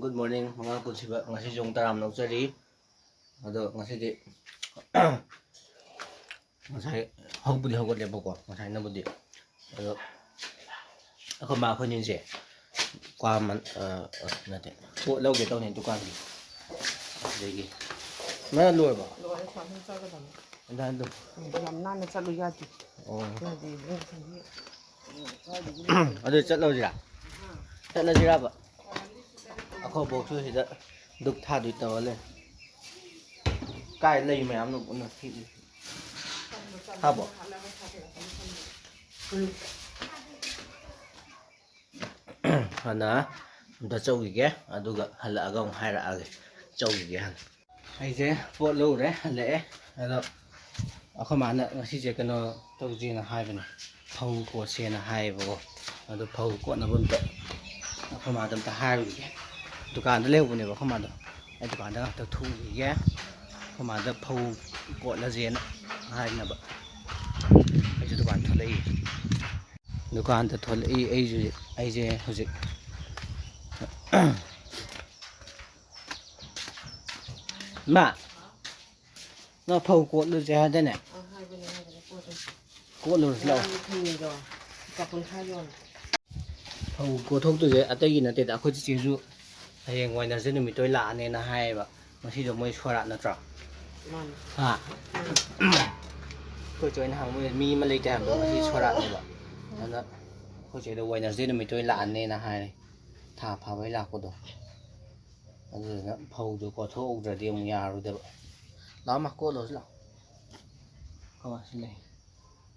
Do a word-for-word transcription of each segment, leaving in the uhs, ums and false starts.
Good morning, ꯃꯉꯥ ꯄꯨꯟꯁꯤꯕ꯫ ꯉꯁꯤꯁꯨ ꯑꯃꯨꯛ ꯇꯔꯥꯝꯅ ꯑꯣꯛꯆꯔꯤ꯫ ꯑꯗꯣ ꯉꯁꯤꯗꯤ ꯉꯁꯥꯏ ꯍꯧꯕꯨꯗꯤ ꯍꯧꯒꯠꯂꯦꯕꯀꯣ, ꯉꯁꯥꯏꯅꯕꯨꯗꯤ꯫ ꯑꯗꯣ ꯑꯩꯈꯣꯏ ꯃꯥ ꯑꯩꯈꯣꯏꯅꯤꯁꯦ ꯀ꯭ꯋꯥ ꯃꯟ-, ꯑ, ꯑ, ꯅꯠꯇꯦ, ꯄꯣꯠ ꯂꯧꯒꯦ ꯇꯧꯅꯤ ꯗꯨꯀꯥꯟꯒꯤ꯫ ꯑꯗꯒꯤ ꯃꯥ ꯂꯣꯏꯔꯕꯣ? ꯂꯣꯏꯔꯦ, ꯁ꯭ꯋꯥꯏꯗ ꯆꯠꯀꯗꯕꯅꯤ꯫ ꯑꯗꯨꯃꯥꯏꯅ ꯇꯧ꯫ ꯎꯝ, ꯌꯥꯝ ꯅꯥꯟꯅ ꯆꯠꯂꯨ ꯌꯥꯗꯦ꯫ ꯑꯣ꯫ ꯌꯥꯗꯦ, ꯏꯕꯨꯡꯉꯣ, ꯉꯁꯥꯏꯒꯤ ꯑꯗꯨ ꯆꯠꯂꯁꯤꯔꯥ? ꯆꯠꯂꯁꯤꯔꯕ? ꯑꯩꯈꯣꯏ ꯕꯣꯛꯁꯨ ꯁꯤꯗ ꯙꯨꯞ ꯊꯥꯗꯣꯏ ꯇꯧꯔ ꯂꯩ꯫ ꯀꯥꯏ ꯂꯩ ꯃꯌꯥꯝꯅꯣ ꯄꯨꯟꯅ ꯊꯤꯗꯣꯏ? ꯊꯥꯕꯣ? ꯍꯥꯟꯅ ꯑꯝꯇ ꯆꯧꯈꯤꯒꯦ, ꯑꯗꯨꯒ ꯍꯜꯂꯛꯑꯒ ꯑꯃꯨꯛ ꯍꯥꯏꯔꯛꯑꯒꯦ꯫ ꯆꯧꯈꯤꯒꯦ ꯍꯥꯟꯅ꯫ ꯑꯩꯁꯦ ꯄꯣꯠ ꯂꯧꯔꯦ, ꯍꯜꯂꯛꯑꯦ꯫ ꯑꯗꯣ ꯑꯩꯈꯣꯏ ꯃꯥꯅ ꯉꯁꯤꯁꯦ ꯀꯩꯅꯣ ꯇꯧꯁꯦꯅ ꯍꯥꯏꯕꯅꯦ, ꯐꯧ ꯀꯣꯠꯁꯦꯅ ꯍꯥꯏꯌꯦꯕꯀꯣ꯫ ꯑꯗꯣ ꯐꯧ ꯀꯣꯠꯅꯕ ꯑꯝꯇ ꯑꯩꯈꯣꯏ ꯃꯥꯗ ꯑꯝꯇ ꯍꯥꯏꯔꯨꯈꯤꯒꯦ꯫ ꯗꯨꯀꯥꯟꯗ ꯂꯩꯍꯧꯕꯅꯦꯕ ꯑꯩꯈꯣꯏ ꯃꯥꯗꯣ꯫ ꯑꯩ ꯗꯨꯀꯥꯟꯗ ꯉꯥꯛꯇ ꯊꯣꯛꯎꯈꯤꯒꯦ꯫ ꯑꯩꯈꯣꯏ ꯃꯥꯗ ꯐꯧ ꯀꯣꯠꯂꯁꯦꯅ ꯍꯥꯏꯅꯕ꯫ ꯑꯩꯁꯨ ꯗꯨꯀꯥꯟ ꯊꯣꯛꯂꯛꯏ꯫ ꯗꯨꯀꯥꯟꯗ ꯊꯣꯛꯂꯛꯏ ꯑꯩꯁꯨ꯫ ꯑꯩꯁꯦ ꯍꯧꯖꯤꯛ ꯏꯃꯥ, ꯅꯪ ꯐꯧ ꯀꯣꯠꯂꯨꯁꯦ ꯍꯥꯏꯗꯅꯦ? ꯑ, ꯍꯥꯏꯕꯅꯦ, ꯍꯥꯏꯕꯅꯦ, ꯀꯣꯠꯂꯨꯁꯦ꯫ ꯀꯣꯠꯂꯨꯔꯁꯤ ꯂꯥꯛꯑꯣ꯫ ꯉꯔꯥꯡꯒꯤ ꯊꯨꯝꯗꯣ ꯂꯨꯄꯥ ꯀꯨꯟꯊ꯭ꯔꯥ ꯌꯣꯜꯂꯦ꯫ ꯐꯧ ꯀꯣꯠꯊꯣꯛꯇꯣꯏꯁꯦ ꯑꯇꯩꯒꯤ ꯅꯠꯇꯦꯗ, ꯑꯩꯈꯣꯏ ꯆꯤꯆꯦꯁꯨ ꯍꯌꯦꯡ ꯋꯦꯗꯅꯁꯗꯦ ꯅꯨꯃꯤꯠꯇ ꯑꯣꯏ ꯂꯥꯛꯑꯅꯦꯅ ꯍꯥꯏꯌꯦꯕ꯫ ꯉꯁꯤꯗꯣ ꯃꯣꯏ ꯁꯣꯔꯥꯠ ꯅꯠꯇ꯭ꯔꯣ? ꯃꯥꯅꯦ꯫ ꯍꯥ? ꯃꯥꯅꯦ꯫ ꯑꯩꯈꯣꯏ ꯆꯦ ꯍꯣꯏꯅ ꯍꯪꯕ ꯃꯤ ꯑꯃ ꯂꯩꯇꯦ ꯍꯥꯏꯕꯗꯣ, ꯉꯁꯤ ꯁꯣꯔꯥꯠꯅꯦꯕ꯫ ꯑꯗꯨꯅ ꯑꯩꯈꯣꯏ ꯆꯦꯗꯣ ꯋꯦꯗꯅꯁꯗꯦ ꯅꯨꯃꯤꯠꯇ ꯑꯣꯏ ꯂꯥꯛꯑꯅꯦꯅ ꯍꯥꯏꯔꯦ, ꯊꯥ ꯐꯥꯕꯩ ꯂꯥꯛꯄꯗꯣ꯫ ꯑꯗꯨꯗꯨꯅ ꯐꯧꯗꯣ ꯀꯣꯠꯊꯣꯛꯍꯧꯗ꯭ꯔꯗꯤ ꯑꯃꯨꯛ ꯌꯥꯔꯔꯣꯏꯗꯕ꯫ ꯂꯥꯛꯑꯣ ꯃꯥ, ꯀꯣꯠꯂꯨꯔꯁꯤ ꯂꯥꯛꯑꯣ꯫ ꯀꯃꯥꯏ ꯁꯤ ꯂꯩ?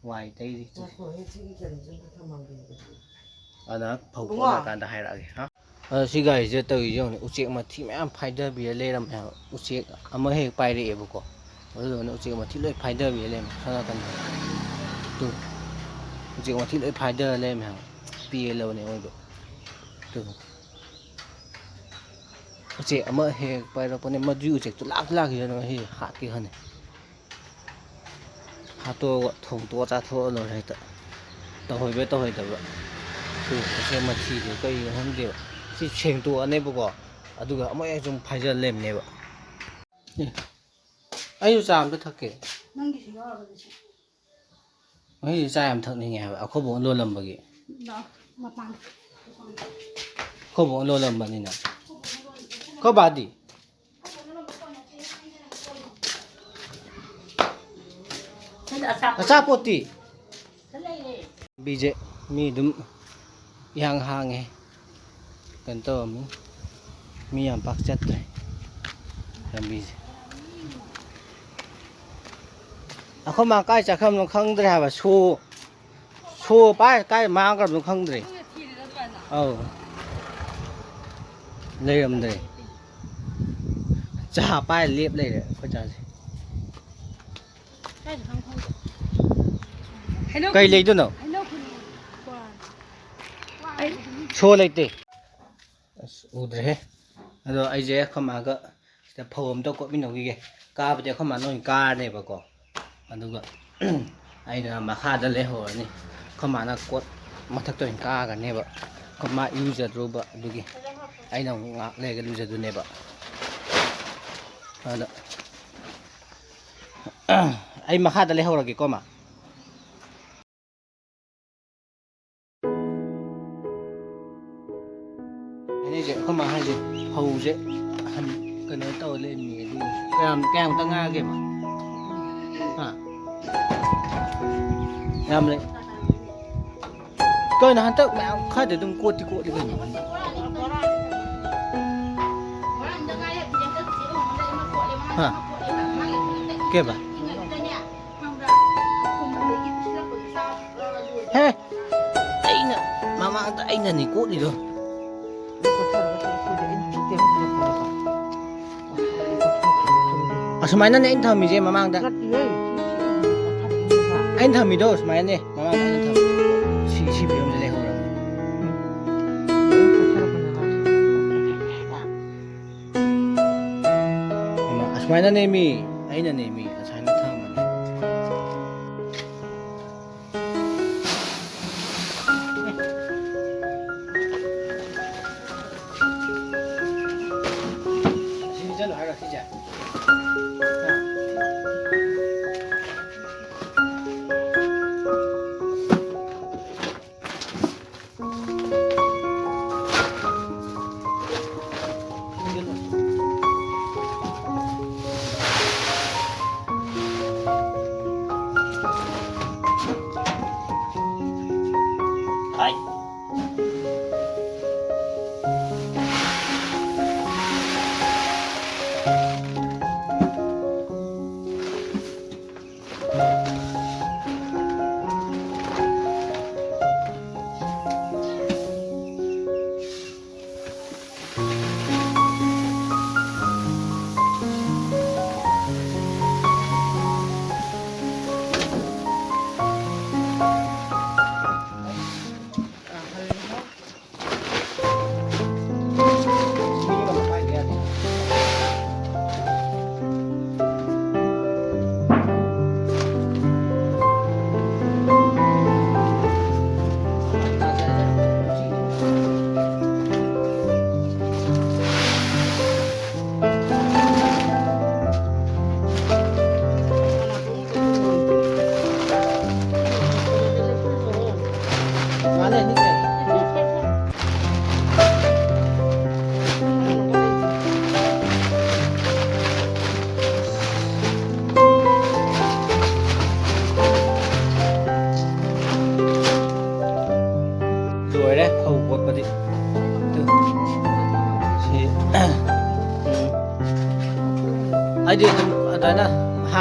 ꯋꯥꯏ ꯇꯩꯔꯤ꯫ ꯉꯥꯏꯈꯣꯍꯦ, ꯁꯤꯒꯤ ꯀꯩꯅꯣꯁꯦ ꯑꯝꯇ ꯊꯝꯃꯝꯒꯦ꯫ ꯑꯗꯨꯅ ꯐꯧ ꯏꯕꯨꯡꯉꯣ꯫ ꯀꯣꯠꯂꯀꯥꯟꯗ ꯍꯥꯏꯔꯛꯑꯒꯦ꯫ ꯍꯥ? ꯑꯗꯣ ꯁꯤ ꯒꯥꯔꯤꯁꯦ ꯇꯧꯔꯤꯁꯦ ꯌꯦꯡꯉꯨꯅꯦ, ꯎꯆꯦꯛ ꯃꯊꯤ ꯃꯌꯥꯝ ꯐꯥꯏꯗꯕꯤꯔ ꯂꯩꯔꯝꯃꯦ ꯍꯥꯏꯕ꯫ ꯎꯆꯦꯛ ꯑꯃ ꯍꯦꯛ ꯄꯥꯏꯔꯛꯑꯦꯕꯀꯣ, ꯑꯗꯨꯗꯨꯒꯅꯦ ꯎꯆꯦꯛ ꯃꯊꯤ ꯂꯣꯏ ꯐꯥꯏꯗꯕꯤꯔ ꯂꯩꯔꯝꯃꯦ ꯁꯣꯝ ꯅꯥꯀꯟꯗ꯫ ꯇꯨ, ꯎꯆꯦꯛ ꯃꯊꯤ ꯂꯣꯏ ꯐꯥꯏꯗꯔ ꯂꯩꯔꯝꯃꯦ ꯍꯥꯏꯕ꯫ ꯄꯦꯜꯂꯕꯅꯦ ꯑꯣꯏꯕ꯫ ꯇꯨ꯫ ꯎꯆꯦꯛ ꯑꯃ ꯍꯦꯛ ꯄꯥꯏꯔꯛꯄꯅꯦ, ꯃꯗꯨꯒꯤ ꯎꯆꯦꯛꯇꯣ ꯂꯥꯛꯇꯤ ꯂꯥꯛꯈꯤꯁꯅꯨ, ꯉꯁꯤ ꯍꯥꯠꯀꯦ ꯈꯟꯂꯦ꯫ ꯍꯥꯠꯇꯣꯛꯑꯒ ꯊꯣꯡꯗꯣꯛꯑ ꯆꯥꯊꯣꯛꯑ ꯂꯣꯏꯔꯦ ꯍꯦꯛꯇ꯫ ꯇꯧꯍꯩꯕ꯭ꯔꯥ ꯇꯧꯍꯩꯗꯕ꯭ꯔꯥ? ꯁꯤ ꯎꯆꯦꯛ ꯃꯊꯤꯁꯦ ꯀꯩꯒꯤꯅꯣ ꯈꯪꯗꯦꯕ꯫ ꯁꯤ ꯁꯦꯡꯗꯣꯛꯑꯅꯦꯕꯀꯣ꯫ ꯑꯗꯨꯒ ꯑꯃꯨꯛ ꯍꯦꯛ ꯁꯨꯝ ꯐꯥꯏꯖꯜ ꯂꯩꯔꯝꯅꯦꯕ꯫ ꯑꯦ, ꯑꯩꯁꯨ ꯆꯥ ꯑꯝꯇ ꯊꯛꯀꯦ꯫ ꯅꯪꯒꯤꯁꯨ ꯌꯥꯎꯔꯕꯅꯦ ꯁꯤ꯫ ꯑꯩꯁꯨ ꯆꯥ ꯌꯥꯝ ꯊꯛꯅꯤꯡꯉꯦ ꯍꯥꯏꯕ, ꯑꯩꯈꯣꯏ ꯕꯣꯛꯅ ꯂꯣꯜꯂꯝꯕꯒꯤ꯫ ꯂꯥꯛꯑꯣ, ꯃꯄꯥꯟꯗ꯫ ꯑꯩꯈꯣꯏ ꯕꯣꯛꯅ ꯂꯣꯜꯂꯝꯕꯅꯤꯅ꯫ ꯑꯩꯈꯣꯏ ꯕꯥꯗꯤ? ꯑꯆꯥꯄꯣꯠꯇꯤ? ꯂꯝꯕꯤꯁꯦ ꯃꯤ ꯑꯗꯨꯝ ꯏꯍꯥꯡ ꯍꯥꯡꯉꯦ꯫ ꯀꯩꯅꯣ ꯇꯧꯔꯝꯃꯤ꯫ ꯃꯤ ꯌꯥꯝ ꯄꯥꯛ ꯆꯠꯇ꯭ꯔꯦ ꯂꯝꯕꯤꯁꯦ꯫ ꯑꯩꯈꯣꯏ ꯃꯥ ꯀꯥꯏ ꯆꯠꯈ꯭ꯔꯕꯅꯣ ꯈꯪꯗ꯭ꯔꯦ ꯍꯥꯏꯕ꯫ ꯁꯣ, ꯁꯣ ꯄꯥꯏ ꯀꯥꯏ ꯃꯥꯡꯈ꯭ꯔꯕꯅꯣ ꯈꯪꯗ꯭ꯔꯦ꯫ ꯑꯧ꯫ ꯂꯩꯔꯝꯗ꯭ꯔꯦ꯫ ꯆꯥ ꯄꯥꯏ ꯂꯦꯞ ꯂꯩꯔꯦ ꯑꯩꯈꯣꯏ ꯆꯥꯁꯦ꯫ ꯀꯩ ꯂꯩꯗꯣꯏꯅꯣ? ꯁꯣ ꯂꯩꯇꯦ꯫ ꯑꯁ, ꯎꯗ꯭ꯔꯦꯍꯦ꯫ ꯑꯗꯣ ꯑꯩꯁꯦ ꯑꯩꯈꯣꯏ ꯃꯥꯒ ꯁꯤꯗ ꯐꯧ ꯑꯝꯇ ꯀꯣꯠꯃꯤꯟꯅꯧꯈꯤꯒꯦ꯫ ꯀꯥꯕꯗꯤ ꯑꯩꯈꯣꯏ ꯃꯥꯅ ꯑꯣꯏꯅ ꯀꯥꯔꯅꯦꯕꯀꯣ꯫ ꯑꯗꯨꯒ ꯑꯩꯅ ꯃꯈꯥꯗ ꯂꯩꯍꯧꯔꯅꯤ꯫ ꯑꯩꯈꯣꯏ ꯃꯥꯅ ꯀꯣꯠ ꯃꯊꯛꯇ ꯑꯣꯏꯅ ꯀꯥꯈ꯭ꯔꯅꯦꯕ꯫ ꯑꯩꯈꯣꯏ ꯃꯥ ꯏꯔꯨꯖꯗ꯭ꯔꯨꯕ ꯑꯗꯨꯒꯤ ꯑꯩꯅ ꯑꯃꯨꯛ ꯉꯥꯏꯍꯥꯛ ꯂꯩꯔꯒ ꯂꯨꯖꯗꯣꯏꯅꯦꯕ꯫ ꯑꯗ ꯑꯩ ꯃꯈꯥꯗ ꯂꯩꯍꯧꯔꯒꯦꯀꯣ, ꯃꯥ꯫ ꯑꯩꯅ ꯍꯥꯏꯁꯦ, ꯑꯩꯈꯣꯏ ꯃꯥ ꯍꯥꯏꯁꯦ, ꯐꯧꯁꯦ ꯍꯟ-, ꯀꯩꯅꯣ ꯇꯧꯔ ꯂꯩꯔꯝꯃꯤ ꯑꯗꯨꯒꯤ꯫ ꯀꯌꯥꯝ, ꯀꯌꯥꯝꯇ ꯉꯥꯏꯔꯒꯦꯕ? ꯍꯥ? ꯌꯥꯝ ꯂꯩ꯫ ꯀꯩꯅꯣ ꯍꯟꯗꯛ ꯃꯌꯥꯝ ꯈꯔꯗꯤ ꯑꯗꯨꯝ ꯀꯣꯠꯇꯤ ꯀꯣꯠꯂꯤ ꯀꯩꯅꯣ ꯍꯟꯗꯛ꯫ ꯍꯥ? ꯀꯩꯕ? ꯍꯦ! ꯑꯩꯅ ꯃꯃꯥꯡꯗ ꯑꯩꯅꯅꯤ ꯀꯣꯠꯂꯤꯗꯣ꯫ ꯑꯁꯨꯃꯥꯏꯅꯅꯦ ꯑꯩꯅ ꯊꯝꯃꯤꯁꯦ ꯃꯃꯥꯡꯗ꯫ ꯑꯩꯅ ꯊꯝꯃꯤꯗꯣ ꯁꯨꯃꯥꯏꯅꯅꯦ ꯃꯃꯥꯡꯗ ꯑꯩꯅ ꯊꯝꯃꯤ꯫ ꯁꯤ, ꯁꯤ ꯐꯤꯕꯝꯁꯦ ꯂꯩꯍꯧꯔꯕꯅꯤ꯫ ꯍꯩꯃꯥ, ꯑꯁꯨꯃꯥꯏꯅꯅꯦꯃꯤ, ꯑꯩꯅꯅꯦꯃꯤ ꯑꯁꯥꯏꯅ ꯊꯝꯃꯅꯤ꯫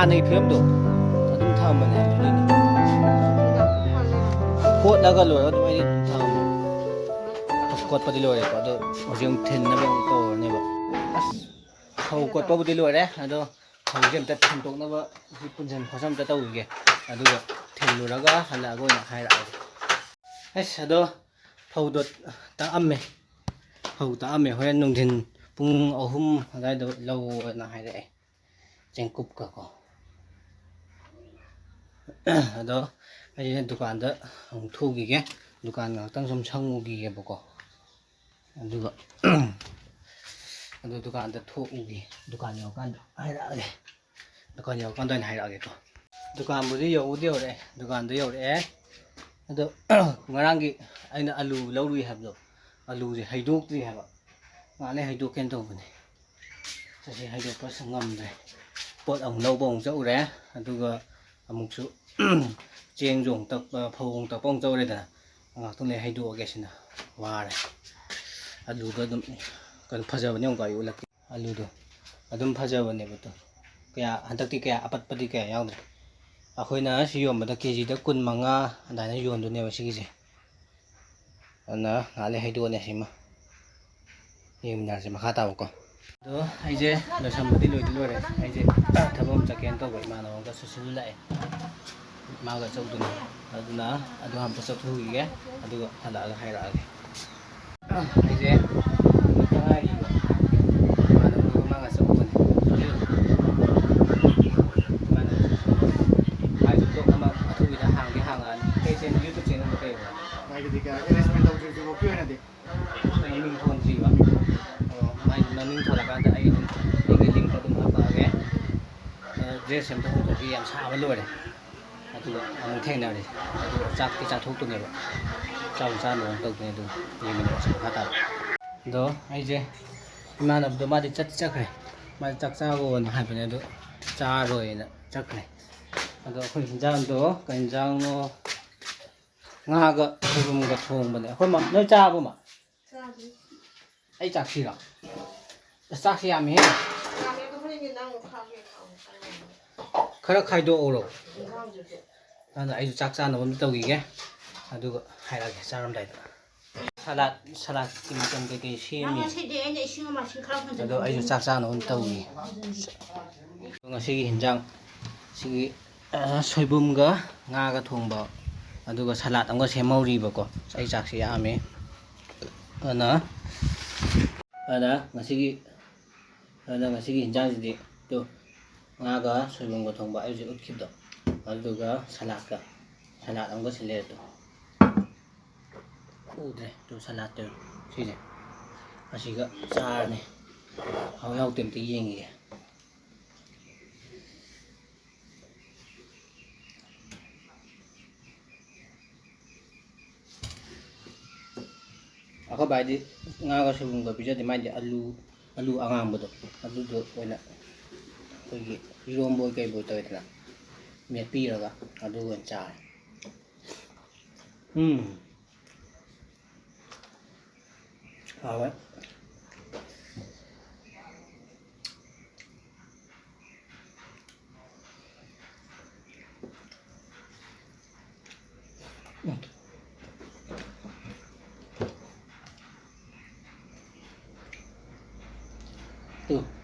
ꯍꯥꯟꯅꯒꯤ ꯐꯤꯕꯝꯗꯣ ꯑꯗꯨꯝ ꯊꯝꯕꯅꯦ ꯑꯗꯨꯅꯤꯅꯦ꯫ ꯀꯣꯠꯂꯒ ꯂꯣꯏꯔꯒ ꯑꯗꯨꯝ ꯑꯩꯗꯤ ꯑꯗꯨꯝ ꯊꯝꯃꯦ꯫ ꯀꯣꯠꯄꯗꯤ ꯂꯣꯏꯔꯦꯀꯣ, ꯑꯗꯣ ꯍꯧꯖꯤꯛ ꯑꯃꯨꯛ ꯊꯤꯟꯅꯕ ꯑꯃꯨꯛ ꯇꯧꯔꯅꯦꯕ꯫ ꯑꯁ, ꯐꯧ ꯀꯣꯠꯄꯕꯨꯗꯤ ꯂꯣꯏꯔꯦ, ꯑꯗꯣ ꯐꯧꯁꯦ ꯑꯝꯇ ꯊꯤꯟꯗꯣꯛꯅꯕ ꯁꯤ ꯄꯨꯟꯁꯤꯟ ꯈꯣꯠꯆꯟ ꯑꯝꯇ ꯇꯧꯈꯤꯒꯦ꯫ ꯑꯗꯨꯒ ꯊꯤꯜꯂꯨꯔꯒ ꯍꯜꯂꯛꯑꯒ ꯑꯣꯏꯅ ꯍꯥꯏꯔꯛꯑꯒꯦ꯫ ꯑꯁ, ꯑꯗꯣ ꯐꯧꯗꯣ ꯇꯥꯛꯑꯝꯃꯦ꯫ ꯐꯧ ꯇꯥꯛꯑꯝꯃꯦ꯫ ꯍꯣꯔꯦꯟ ꯅꯨꯡꯊꯤꯟ ꯄꯨꯡ ꯑꯍꯨꯝ ꯑꯗꯨꯋꯥꯏꯗ ꯂꯧꯑꯣꯅ ꯍꯥꯏꯔꯛꯑꯦ꯫ ꯆꯦꯡꯀꯨꯞꯀꯀꯣ꯫ ꯑꯗꯣ ꯑꯩꯁꯦ ꯗꯨꯀꯥꯟꯗ ꯑꯃꯨꯛ ꯊꯣꯛꯎꯈꯤꯒꯦ꯫ ꯗꯨꯀꯥꯟ ꯉꯥꯛꯇꯪ ꯁꯨꯝ ꯁꯪꯉꯨꯈꯤꯒꯦꯕꯀꯣ꯫ ꯑꯗꯨꯒ ꯑꯗꯨ ꯗꯨꯀꯥꯟꯗ ꯊꯣꯛꯎꯒꯦ꯫ ꯗꯨꯀꯥꯟ ꯌꯧꯔꯀꯥꯟꯗ ꯍꯥꯏꯔꯛꯑꯒꯦ꯫ ꯗꯨꯀꯥꯟ ꯌꯧꯔꯀꯥꯟꯗ ꯑꯣꯏꯅ ꯍꯥꯏꯔꯛꯑꯒꯦꯀꯣ꯫ ꯗꯨꯀꯥꯟꯕꯨꯗꯤ ꯌꯧꯕꯨꯗꯤ ꯌꯧꯔꯛꯑꯦ, ꯗꯨꯀꯥꯟꯗ ꯌꯧꯔꯛꯑꯦ꯫ ꯑꯗꯣ ꯉꯔꯥꯡꯒꯤ ꯑꯩꯅ ꯑꯂꯨ ꯂꯧꯔꯨꯏ ꯍꯥꯏꯕꯗꯣ, ꯑꯂꯨꯁꯦ ꯍꯩꯗꯣꯛꯇ꯭ꯔꯤ ꯍꯥꯏꯕ꯫ ꯉꯥꯛꯂꯩ ꯍꯩꯗꯣꯛꯀꯦꯅ ꯇꯧꯕꯅꯦ꯫ ꯆꯠꯁꯤ ꯍꯩꯗꯣꯛꯄꯁꯨ ꯉꯝꯗ꯭ꯔꯦ꯫ ꯄꯣꯠ ꯑꯃꯨꯛ ꯂꯧꯕ ꯑꯃꯨꯛ ꯆꯠꯂꯨꯔꯦ, ꯑꯗꯨꯒ ꯑꯃꯨꯛꯁꯨ ꯆꯦꯡꯁꯨ ꯑꯃꯨꯛ ꯇꯛꯄ, ꯐꯧ ꯑꯃꯨꯛ ꯇꯛꯄ ꯑꯃꯨꯛ ꯆꯠꯂꯨꯔꯦꯗꯅ꯫ ꯉꯥꯏꯍꯥꯛꯇꯪ ꯂꯩ ꯍꯩꯗꯣꯛꯑꯒꯦ ꯁꯤꯅ꯫ ꯋꯥꯔꯦ꯫ ꯑꯂꯨꯗꯣ ꯑꯗꯨꯝ ꯀꯩꯅꯣ ꯐꯖꯕꯅꯦ, ꯑꯃꯨꯛꯀ ꯑꯩ ꯎꯠꯂꯛꯀꯦ꯫ ꯑꯂꯨꯗꯣ ꯑꯗꯨꯝ ꯐꯖꯕꯅꯦꯕ ꯑꯗꯣ꯫ ꯀꯌꯥ, ꯍꯟꯗꯛꯇꯤ ꯀꯌꯥ ꯑꯄꯠꯄꯗꯤ ꯀꯌꯥ ꯌꯥꯎꯗ꯭ꯔꯦ꯫ ꯑꯩꯈꯣꯏꯅ ꯁꯤ ꯌꯣꯟꯕꯗ ꯀꯦ ꯖꯤꯗ ꯀꯨꯟ ꯃꯉꯥ ꯑꯗꯨꯃꯥꯏꯅ ꯌꯣꯟꯗꯣꯏꯅꯦꯕ ꯁꯤꯒꯤꯁꯦ꯫ ꯑꯗꯨꯅ ꯉꯥꯏꯍꯥꯛ ꯂꯩ ꯍꯩꯗꯣꯛꯑꯅꯤ ꯁꯤꯃ꯫ ꯌꯦꯡꯃꯤꯟꯅꯔꯁꯦ ꯃꯈꯥ ꯇꯥꯕꯀꯣ꯫ ꯑꯗꯣ ꯑꯩꯁꯦ ꯂꯣꯏꯁꯟꯕꯗꯤ ꯂꯣꯏꯗꯤ ꯂꯣꯏꯔꯦ꯫ ꯑꯩꯁꯦ ꯊꯕꯛ ꯑꯃ ꯆꯠꯀꯦꯅ ꯇꯧꯕ, ꯏꯃꯥꯟꯅꯕ ꯑꯃꯒ ꯁꯨꯁꯤꯜ ꯂꯥꯛꯑꯦ꯫ ꯃꯥꯒ ꯆꯧꯗꯨꯅꯤ꯫ ꯑꯗꯨꯅ ꯑꯗꯨ ꯍꯥꯟꯅ ꯆꯠꯊꯣꯛꯈꯤꯒꯦ꯫ ꯑꯗꯨꯒ ꯍꯜꯂꯛꯑꯒ ꯍꯥꯏꯔꯛꯑꯒꯦ꯫ ꯑꯩꯁꯦ ꯍꯧꯖꯤꯛꯇ ꯉꯥꯏꯔꯤꯕ ꯏꯃꯥꯟꯅꯕꯗꯨꯒ ꯃꯥꯒ ꯆꯠꯂꯨꯕꯅꯦ꯫ ꯁꯨꯁꯤꯜ꯫ ꯏꯃꯥꯟꯅꯕ ꯁꯨꯁꯤꯜ꯫ ꯃꯥꯏꯁꯨ ꯕ꯭ꯂꯣꯛ ꯑꯃ ꯑꯊꯨꯕꯤꯗ ꯍꯥꯡꯗꯤ ꯍꯥꯡꯉꯛꯑꯅꯤ꯫ ꯀꯩ ꯆꯦꯅꯦꯜ, YouTube ꯆꯦꯅꯦꯜꯗꯣ ꯀꯩꯕ? ꯃꯥꯏꯗꯨꯗꯤ ꯀꯌꯥ ꯑꯦꯔꯦꯟꯖꯃꯦꯟ ꯇꯧꯗ꯭ꯔꯤ ꯍꯧꯖꯤꯛꯐꯥꯎꯀꯤ ꯑꯣꯏꯅꯗꯤ꯫ ꯃꯃꯤꯡ ꯊꯣꯟꯗ꯭ꯔꯤꯕ꯫ ꯑꯣ, ꯃꯥꯏ ꯃꯃꯤꯡ ꯊꯣꯜꯂꯀꯥꯟꯗ ꯑꯩ ꯑꯗꯨꯝ ꯑꯩꯒꯤ ꯂꯤꯡꯇꯣ ꯑꯗꯨꯝ ꯍꯥꯞꯄꯛꯑꯒꯦ꯫ ꯑ, ꯗ꯭ꯔꯦꯁ ꯑꯝꯇ ꯍꯣꯡꯗꯣꯛꯈꯤ, ꯌꯥꯝ ꯁꯥꯕ ꯂꯣꯏꯔꯦ꯫ ꯑꯗꯨꯒ ꯑꯃꯨꯛ ꯊꯦꯡꯅꯔꯁꯤ꯫ ꯑꯗꯨꯒ ꯆꯥꯛꯇꯤ ꯆꯥꯊꯣꯛꯇꯣꯏꯅꯦꯕ꯫ ꯆꯥꯛ ꯆꯥꯅꯕ ꯇꯧꯗꯣꯏꯅꯦ ꯑꯗꯨ꯫ ꯌꯦꯡꯃꯤꯟꯅꯔꯁꯤ ꯃꯈꯥ ꯇꯥꯕ꯫ ꯑꯗꯣ ꯑꯩꯁꯦ ꯏꯃꯥꯟꯅꯕꯗꯣ ꯃꯥꯗꯤ ꯆꯠ ꯆꯠꯈ꯭ꯔꯦ꯫ ꯃꯥꯗꯤ ꯆꯥꯛ ꯆꯥꯈꯣꯅ ꯍꯥꯏꯕꯅꯦ ꯑꯗꯣ ꯆꯥꯔꯣꯏꯅ ꯆꯠꯈ꯭ꯔꯦ꯫ ꯑꯗꯣ ꯑꯩꯈꯣꯏ ꯍꯤꯟꯖꯥꯡꯗꯣ ꯀꯩ ꯍꯤꯟꯖꯥꯡꯅꯣ? ꯉꯥꯒ ꯁꯣꯏꯕꯨꯝꯒ ꯊꯣꯡꯕꯅꯦ꯫ ꯑꯩꯈꯣꯏ ꯃꯥ, ꯅꯣꯏ ꯆꯥꯔꯕꯣ, ꯃꯥ? ꯆꯥꯗ꯭ꯔꯤ꯫ ꯑꯩ ꯆꯥꯛꯁꯤꯔꯣ? ꯑꯁ, ꯆꯥꯛꯁꯤ ꯌꯥꯝꯃꯤꯍꯦ꯫ ꯌꯥꯝꯃꯦ, ꯑꯗꯣ ꯍꯣꯔꯦꯟꯒꯤ ꯅꯪ ꯈꯥꯛꯀꯦ ꯇꯧꯕ ꯆꯥꯅꯤꯡꯉꯦ꯫ ꯈꯔ ꯈꯥꯏꯗꯣꯛꯍꯧꯔꯣ꯫ ꯑꯗꯨꯅ ꯑꯩꯁꯨ ꯆꯥꯛ ꯆꯥꯅꯕ ꯑꯝꯇ ꯇꯧꯈꯤꯒꯦ, ꯑꯗꯨꯒ ꯍꯥꯏꯔꯛꯑꯒꯦ ꯆꯥꯔꯝꯗꯥꯏꯗ꯫ ꯁꯂꯥꯠ, ꯁꯂꯥꯠꯀꯤ ꯃꯆꯜ ꯀꯩꯀꯩ ꯅꯪ ꯁꯦꯝꯃꯤ? ꯉꯁꯤꯗꯤ ꯑꯩꯅ ꯏꯁꯤꯡ ꯑꯃꯥꯏꯁꯤꯡ ꯈꯔ ꯑꯗꯣ ꯑꯩꯁꯨ ꯆꯥꯛ ꯆꯥꯅꯕ ꯑꯝꯇ ꯇꯧꯈꯤꯒꯦ꯫ ꯉꯁꯤꯒꯤ ꯍꯤꯟꯖꯥꯡ, ꯁꯤꯒꯤ, ꯑ, ꯁꯣꯏꯕꯨꯝꯒ ꯉꯥꯒ ꯊꯣꯡꯕ, ꯑꯗꯨꯒ ꯁꯂꯥꯠ ꯑꯃꯒ ꯁꯦꯝꯍꯧꯔꯤꯕꯀꯣ꯫ ꯑꯩ ꯆꯥꯛꯁꯤ ꯌꯥꯝꯃꯦ꯫ ꯑꯗꯨꯅ, ꯑꯗꯨꯅ ꯉꯁꯤꯒꯤ, ꯑꯗꯨꯅ ꯉꯁꯤꯒꯤ ꯍꯤꯟꯖꯥꯡꯁꯤꯗꯤ ꯇꯨ, ꯉꯥꯒ ꯁꯣꯏꯕꯨꯝꯒ ꯊꯣꯡꯕ ꯑꯩ ꯍꯧꯖꯤꯛ ꯎꯠꯈꯤꯕꯗꯣ, ꯑꯗꯨꯒ ꯁꯂꯥꯠꯀ, ꯁꯂꯥꯠ ꯑꯃꯒ ꯁꯤꯜꯂꯦ ꯇꯨ꯫ ꯎꯗ꯭ꯔꯦ ꯇꯨ ꯁꯂꯥꯠꯇꯨ, ꯁꯤꯁꯦ꯫ ꯑꯁꯤꯒ ꯆꯥꯔꯅꯤ꯫ ꯍꯥꯎꯏ ꯍꯥꯎꯇꯦ ꯑꯝꯇ ꯌꯦꯡꯈꯤꯒꯦ꯫ ꯑꯩꯈꯣꯏ ꯚꯥꯏꯗꯤ ꯉꯥꯒ ꯁꯣꯏꯕꯨꯝꯒ ꯄꯤꯖꯗꯦ, ꯃꯥꯏꯗꯤ ꯑꯂꯨ, ꯑꯂꯨ ꯑꯉꯥꯡꯕꯗꯣ, ꯑꯗꯨꯗꯣ ꯑꯣꯏꯅ ꯑꯩꯈꯣꯏꯒꯤ ꯏꯔꯣꯝꯕ ꯑꯣꯏ ꯀꯩꯕꯣꯏ ꯇꯧꯋꯦꯗꯅ, ꯃꯦꯠꯄꯤꯔꯒ ꯑꯗꯨ ꯑꯣꯏꯅ ꯆꯥꯔꯦ꯫ ꯎꯝ꯫ ꯍꯥꯎꯋꯦ꯫ ꯇꯨ,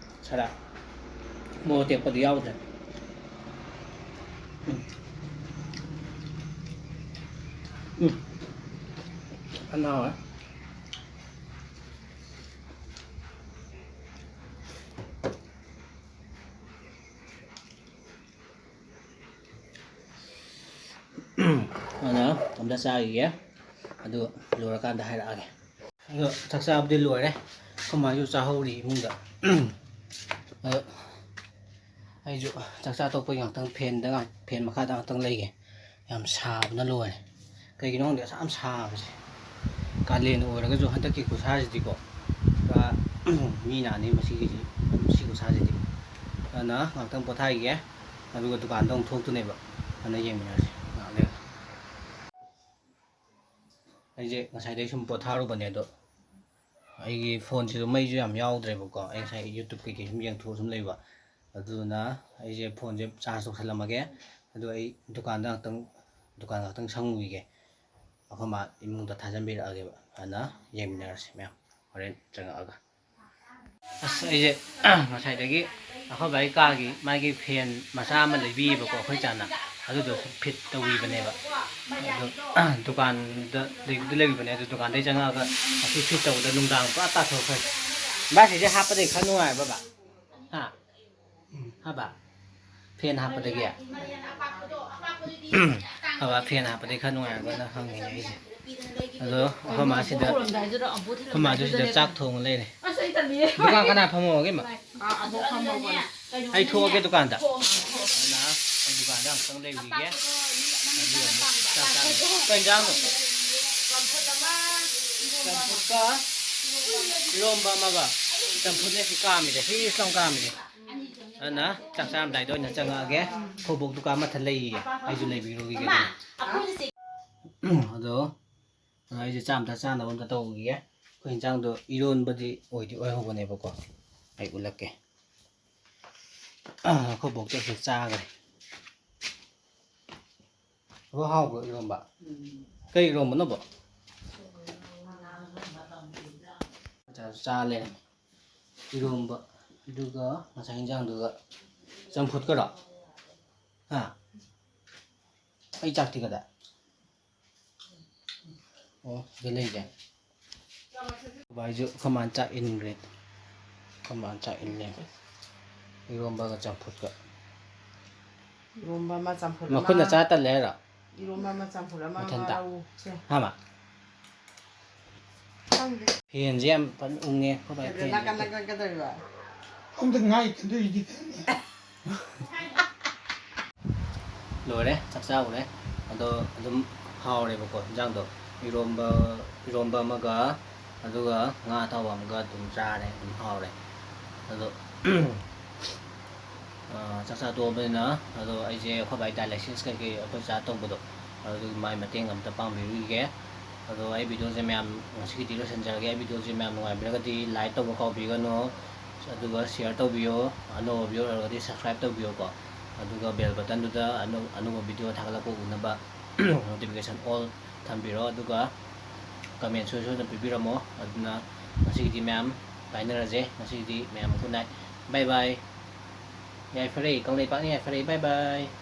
ꯁꯂꯥꯠ꯫ ꯃꯣꯔꯣꯛ ꯑꯇꯦꯛꯄꯗꯤ ꯌꯥꯎꯗ꯭ꯔꯦ꯫ ꯎꯝ꯫ ꯎꯝ꯫ ꯐꯖꯅ ꯍꯥꯎꯋꯦ꯫ ꯑꯗꯨꯅ ꯑꯝꯇ ꯆꯥꯈꯤꯒꯦ, ꯑꯗꯨ ꯂꯣꯏꯔꯀꯥꯟꯗ ꯍꯥꯏꯔꯛꯑꯒꯦ꯫ ꯑꯗꯣ ꯆꯥꯛ ꯆꯥꯕꯗꯤ ꯂꯣꯏꯔꯦ, ꯑꯩꯈꯣꯏ ꯃꯥꯁꯨ ꯆꯥꯍꯧꯔꯤ ꯏꯃꯨꯡꯗ꯫ ꯑꯗꯣ ꯑꯩꯁꯨ ꯆꯥꯛ ꯆꯥ ꯇꯣꯛꯄꯒꯤ ꯉꯥꯛꯇꯪ ꯐꯦꯟꯗ ꯉꯥꯛ-, ꯐꯦꯟ ꯃꯈꯥꯗ ꯉꯥꯛꯇꯪ ꯂꯩꯒꯦ꯫ ꯌꯥꯝ ꯁꯥꯕꯅ ꯂꯣꯏꯔꯦ꯫ ꯀꯩꯒꯤꯅꯣ ꯈꯪꯗꯦ ꯑꯁꯥꯝ ꯁꯥꯕꯁꯦ꯫ ꯀꯥꯂꯦꯟ ꯑꯣꯏꯔꯒꯁꯨ ꯍꯟꯗꯛꯀꯤ ꯈꯨꯠꯁꯥꯁꯤꯗꯤꯀꯣ, ꯄꯨꯔꯥ ꯃꯤ ꯅꯥꯅꯤ ꯃꯁꯤꯒꯤꯁꯤ, ꯁꯤ ꯈꯨꯠꯁꯥꯁꯤꯗꯤ꯫ ꯑꯗꯨꯅ ꯉꯥꯛꯇꯪ ꯄꯣꯊꯥꯈꯤꯒꯦ, ꯑꯗꯨꯒ ꯗꯨꯀꯥꯟꯗ ꯑꯃꯨꯛ ꯊꯣꯛꯇꯣꯏꯅꯦꯕ꯫ ꯑꯗꯨꯅ ꯌꯦꯡꯃꯤꯟꯅꯔꯁꯤ ꯉꯥꯏꯍꯥꯛ ꯂꯩꯔꯒ꯫ ꯑꯩꯁꯦ ꯉꯁꯥꯏꯗꯩ ꯁꯨꯝ ꯄꯣꯊꯥꯔꯨꯕꯅꯦ, ꯑꯗꯣ ꯑꯩꯒꯤ ꯐꯣꯟꯁꯤꯁꯨ ꯃꯩꯁꯨ ꯌꯥꯝ ꯌꯥꯎꯗ꯭ꯔꯦꯕꯀꯣ꯫ ꯑꯩ ꯉꯁꯥꯏ YouTube ꯀꯩꯀꯩ ꯁꯨꯝ ꯌꯦꯡꯊꯣꯛꯑ ꯁꯨꯝ ꯂꯩꯕ꯫ ꯑꯗꯨꯅ ꯑꯩꯁꯦ ꯐꯣꯟꯁꯦ ꯆꯥꯔꯖ ꯇꯧꯁꯜꯂꯝꯃꯒꯦ꯫ ꯑꯗꯨ ꯑꯩ ꯗꯨꯀꯥꯟꯗ ꯉꯥꯛꯇꯪ, ꯗꯨꯀꯥꯟ ꯉꯥꯛꯇꯪ ꯁꯪꯉꯨꯈꯤꯒꯦ꯫ ꯑꯩꯈꯣꯏ ꯃꯥ ꯏꯃꯨꯡꯗ ꯊꯥꯖꯟꯕꯤꯔꯛꯑꯒꯦꯕ, ꯑꯗꯨꯅ ꯌꯦꯡꯃꯤꯟꯅꯔꯁꯤ ꯃꯌꯥꯝ ꯍꯣꯔꯦꯟ ꯆꯪꯉꯛꯑꯒ꯫ ꯑꯁ, ꯑꯩꯁꯦ ꯉꯁꯥꯏꯗꯒꯤ ꯑꯩꯈꯣꯏ ꯕꯥꯒꯤ ꯀꯥꯒꯤ ꯃꯥꯒꯤ ꯐꯦꯟ ꯃꯆꯥ ꯑꯃ ꯂꯩꯕꯤꯌꯦꯕꯀꯣ, ꯑꯩꯈꯣꯏ ꯆꯥꯅ꯫ ꯑꯗꯨꯗꯣ ꯁꯨꯝ ꯐꯤꯠ ꯇꯧꯕꯤꯕꯅꯦꯕ꯫ ꯑꯗꯣ ꯗꯨꯀꯥꯟꯗ ꯂꯩꯕꯨꯗꯤ ꯂꯩꯕꯤꯕꯅꯦ, ꯑꯗꯨ ꯗꯨꯀꯥꯟꯗꯩ ꯆꯪꯉꯛꯑꯒ ꯑꯁꯤ ꯐꯤꯠ ꯇꯧꯕꯗ ꯅꯨꯡꯗꯥꯡ ꯄꯨꯔꯥ ꯇꯥꯊꯣꯛꯈ꯭ꯔꯦ꯫ ꯚꯥꯏ, ꯁꯤꯁꯦ ꯍꯥꯞꯄꯗꯤ ꯈꯔ ꯅꯨꯡꯉꯥꯏꯕ, ꯕꯥ? ꯍꯥ? ꯍꯥꯕ? ꯐꯦꯟ ꯍꯥꯞꯄꯗꯒꯤ? ꯍꯥꯕ, ꯐꯦꯟ ꯍꯥꯞꯄꯗꯒꯤ ꯈꯔ ꯅꯨꯡꯉꯥꯏꯔꯒꯅ ꯍꯪꯉꯤꯅꯦ ꯑꯩꯁꯦ꯫ ꯑꯗꯣ ꯑꯩꯈꯣꯏ ꯃꯥꯁꯤꯗ, ꯑꯩꯈꯣꯏ ꯃꯥꯁꯨ ꯁꯤꯗ ꯆꯥꯛ ꯊꯣꯡꯉ ꯂꯩꯔꯦ꯫ ꯑꯁ, ꯑꯩ ꯇꯜꯂꯤꯌꯦ꯫ ꯗꯨꯀꯥꯟ ꯀꯅꯥ ꯐꯝꯃꯣꯒꯦ, ꯏꯃꯥ? ꯑꯥ, ꯑꯕꯣꯛ ꯐꯝꯃꯣ꯫ ꯑꯩ ꯊꯣꯛꯑꯒꯦ ꯗꯨꯀꯥꯟꯗ꯫ ꯑꯗꯨꯅ ꯗꯨꯀꯥꯟꯗ ꯑꯃꯨꯛꯇꯪ ꯂꯩꯔꯨꯈꯤꯒꯦ꯫ ꯑꯗꯨꯒ ꯑꯃꯨꯛ ꯆꯥꯛ ꯆꯥꯔꯁꯤ꯫ ꯀꯩ ꯏꯟꯖꯥꯡꯅꯣ? ꯆꯝꯐꯨꯠꯀ ꯏꯔꯣꯝꯕ ꯑꯃꯒ꯫ ꯆꯝꯐꯨꯠꯅꯦ ꯁꯤ ꯀꯥꯝꯃꯤꯁꯦ꯫ ꯍꯤꯁ ꯂꯥꯎ ꯀꯥꯝꯃꯤꯁꯦ꯫ ꯑꯗꯨꯅ ꯆꯥꯛ ꯆꯥꯔꯝꯗꯥꯏꯗ ꯑꯣꯏꯅ ꯆꯪꯉꯛꯑꯒꯦ꯫ ꯑꯩꯈꯣꯏ ꯕꯣꯛ ꯗꯨꯀꯥꯟ ꯃꯊꯛ ꯂꯩꯌꯦ꯫ ꯑꯩꯁꯨ ꯂꯩꯕꯤꯔꯨꯈꯤꯒꯦ ꯑꯗꯨꯅ꯫ ꯑꯗꯣ ꯑꯩꯁꯦ ꯆꯥꯝꯗ ꯆꯥꯅꯕ ꯑꯝꯇ ꯇꯧꯈꯤꯒꯦ꯫ ꯑꯩꯈꯣꯏ ꯏꯟꯁꯥꯡꯗꯣ ꯏꯔꯣꯟꯕꯗꯤ ꯑꯣꯏꯗꯤ ꯑꯣꯏꯍꯧꯕꯅꯦꯕꯀꯣ꯫ ꯑꯩ ꯎꯠꯂꯛꯀꯦ꯫ ꯑꯩꯈꯣꯏ ꯕꯣꯛꯇꯁꯨ ꯆꯥꯈ꯭ꯔꯦ꯫ ꯑꯕꯣꯛ, ꯍꯥꯎꯕ꯭ꯔꯣ ꯏꯔꯣꯝꯕ? ꯎꯝ꯫ ꯀꯩ ꯏꯔꯣꯝꯕꯅꯣ, ꯕꯣꯛ? ꯆꯥ, ꯆꯥ ꯂꯩꯔꯝꯃꯦ꯫ ꯏꯔꯣꯝꯕ, ꯑꯗꯨꯒ ꯉꯁꯥꯏ ꯏꯟꯖꯥꯡꯗꯨꯒ ꯆꯝꯐꯨꯠꯀꯔꯣ? ꯍꯥ? ꯑꯩ ꯆꯥꯛꯇꯤ ꯀꯗꯥꯏ? ꯑꯣ, ꯁꯤꯗ ꯂꯩꯔꯦ꯫ ꯕꯥꯏꯁꯨ ꯑꯩꯈꯣꯏ ꯃꯥꯅ ꯆꯥꯛ ꯏꯟꯈ꯭ꯔꯦ꯫ ꯑꯩꯈꯣꯏ ꯃꯥꯅ ꯆꯥꯛ ꯏꯜꯂꯦ꯫ ꯏꯔꯣꯝꯕꯒ ꯆꯝꯐꯨꯠꯀ꯫ ꯏꯔꯣꯝꯕ ꯑꯃ, ꯆꯝꯐꯨꯠ ꯑꯃ꯫ ꯃꯈꯨꯠꯅ ꯆꯥ ꯇꯜꯂꯦ ꯍꯥꯏꯔꯣ? ꯏꯔꯣꯝꯕ ꯑꯃ, ꯆꯝꯐꯨꯠ ꯑꯃ, ꯃꯊꯟꯇ? ꯉꯥꯔꯧꯁꯦ꯫ ꯍꯥ, ꯃꯥ? ꯈꯪꯗꯦ꯫ ꯐꯦꯟꯁꯦ ꯌꯥꯝ ꯐꯖꯅ ꯎꯪꯉꯦ, ꯑꯩꯈꯣꯏ ꯕꯥꯏ ꯑꯗꯨ ꯐꯦꯟꯁꯦ꯫ ꯅꯥꯀꯟ ꯅꯥꯀꯟ ꯀꯩꯗꯧꯔꯤꯕ? ꯑꯝꯇ ꯉꯥꯏ ꯈꯟꯗꯣꯛꯏꯁꯤꯗꯤ ꯀꯩꯅꯣ? ꯂꯣꯏꯔꯦ, ꯆꯥꯛ ꯆꯥꯕ ꯂꯣꯏꯔꯦ꯫ ꯑꯗꯣ ꯑꯗꯨꯝ ꯍꯥꯎꯔꯦꯕꯀꯣ ꯏꯟꯖꯥꯡꯗꯣ꯫ ꯏꯔꯣꯝꯕ, ꯏꯔꯣꯝꯕ ꯑꯃꯒ, ꯑꯗꯨꯒ ꯉꯥ ꯑꯇꯥꯎꯕ ꯑꯃꯒ ꯑꯗꯨꯝ ꯆꯥꯔꯦ, ꯑꯗꯨꯝ ꯍꯥꯎꯔꯦ꯫ ꯑꯗꯣ, ꯑꯥ, ꯆꯥꯛ ꯆꯥ ꯇꯣꯛꯑꯕꯅꯤꯅ, ꯑꯗꯣ ꯑꯩꯁꯦ ꯑꯩꯈꯣꯏ ꯕꯥꯏ dialysis ꯀꯩꯀꯩ ꯑꯩꯈꯣꯏ ꯆꯥ ꯇꯧꯕꯗꯣ, ꯑꯗꯨꯒꯤ ꯃꯥꯏ ꯃꯇꯦꯡ ꯑꯝꯇ ꯄꯥꯡꯕꯤꯔꯨꯈꯤꯒꯦ꯫ ꯑꯗꯣ ꯑꯩ video ꯁꯦ ꯃꯌꯥꯝ ꯉꯁꯤꯒꯤꯗꯤ ꯂꯣꯏꯁꯤꯟꯖꯔꯒꯦ꯫ ꯑꯩ video ꯁꯦ ꯃꯌꯥꯝ ꯅꯨꯡꯉꯥꯏꯕꯤꯔꯒꯗꯤ like ꯇꯧꯕ ꯀꯥꯎꯕꯤꯒꯅꯨ꯫ ꯑꯗꯨꯒ share ꯇꯧꯕꯤꯌꯣ, ꯑꯅꯧꯕ viewer ꯑꯣꯏꯔꯒꯗꯤ subscribe ꯇꯧꯕꯤꯌꯣꯀꯣ꯫ ꯑꯗꯨꯒ bell buttonꯗꯨꯗ ꯑꯅꯧ-, ꯑꯅꯧꯕ video ꯊꯥꯒꯠꯂꯛꯄ ꯎꯅꯕ notification all ꯊꯝꯕꯤꯔꯣ꯫ ꯑꯗꯨꯒ comment ꯁꯣꯏ ꯁꯣꯏꯗꯅ ꯄꯤꯕꯤꯔꯝꯃꯣ꯫ ꯑꯗꯨꯅ ꯉꯁꯤꯒꯤꯗꯤ ꯃꯌꯥꯝ ꯀꯥꯏꯅꯔꯁꯦ꯫ ꯉꯁꯤꯒꯤꯗꯤ ꯃꯌꯥꯝ good night, bye bye꯫ ꯌꯥꯏꯐꯔꯦ, ꯀꯪꯂꯩꯄꯥꯛꯅ ꯌꯥꯏꯐꯔꯦ, bye bye꯫